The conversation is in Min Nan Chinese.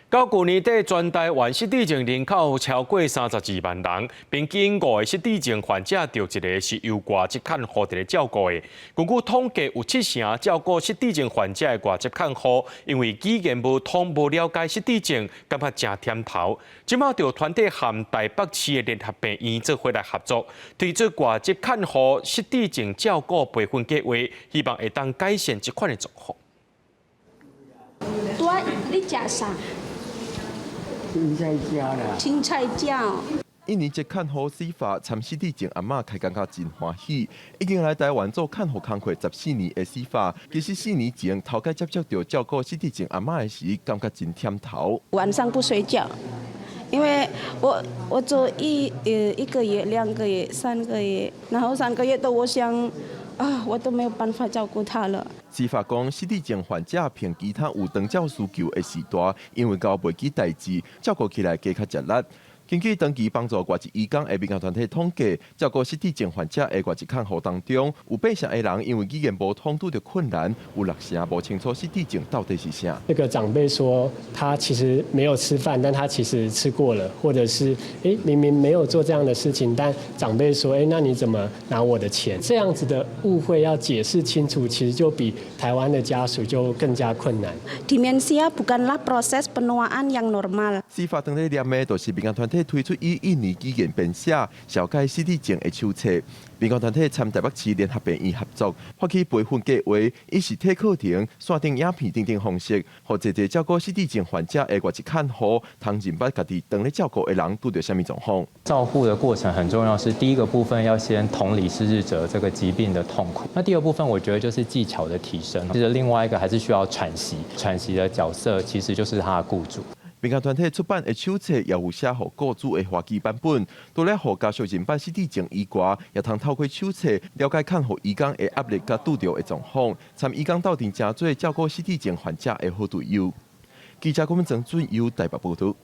到舊年底，全台灣失智症人口超過32萬人，平均五個失智症患者就一個是由外籍看護佇咧照顧的。根據統計，有七成照顧失智症患者的外籍看護，因為語言無通、無了解失智症，感覺誠忝頭。這馬就團體和台北市的聯合病院做伙來合作，推出外籍看護失智症照顧培訓計劃，希望會當改善這款的狀況。對，你食啥？凊彩食啦。凊彩食。印尼籍看護司法參失智症阿嬤開感覺真歡喜，已經來台灣做看護工課14年的司法，其實4年前頭擺接觸著照顧失智症阿嬤的時，感覺真忝頭。晚上不睡覺，因為我做一個月、2個月、三個月，然後3個月都我想啊，我都沒有辦法照顧他了。司法講，失智症患者憑其他有長照需求的時代，因為𠢕袂記代誌，照顧起來加較吃力。根據長期幫助外籍移工的民間團體統計，照顧失智症患者的外籍看護當中，有八成的人因為語言無通拄著困難，有六成無清楚失智症到底是啥。那個長輩說他其實沒有吃飯，但他其實吃過了，或者是明明沒有做這樣的事情，但長輩說那你怎麼拿我的錢？這樣子的誤會要解釋清楚，其實就比台灣的家屬就更加困難。 Demensia bukanlah proses penuaan yang normal。司法當咧念的，就是民間團體推出以印尼語言編寫、紹介失智症的手冊。民間團體參台北市聯合病院合作，發起培訓計劃，以實體課程、線頂影片等等方式，予濟濟照顧失智症患者的外籍看護，通認捌家己當咧照顧的人拄著啥物狀況。照護的過程很重要，是第一個部分要先同理失智者這個疾病的痛苦。那第二部分，我覺得就是技巧的提升。其實另外一個還是需要喘息，喘息的角色其實就是他的僱主。民間團體出版的手冊也有寫予僱主的華語版本，除了予家屬認捌失智症以外，也通透過手冊了解看護移工的壓力佮拄著的狀況，參移工鬥陣誠做照顧失智症患者的好隊友。記者郭文曾俊優台北報導。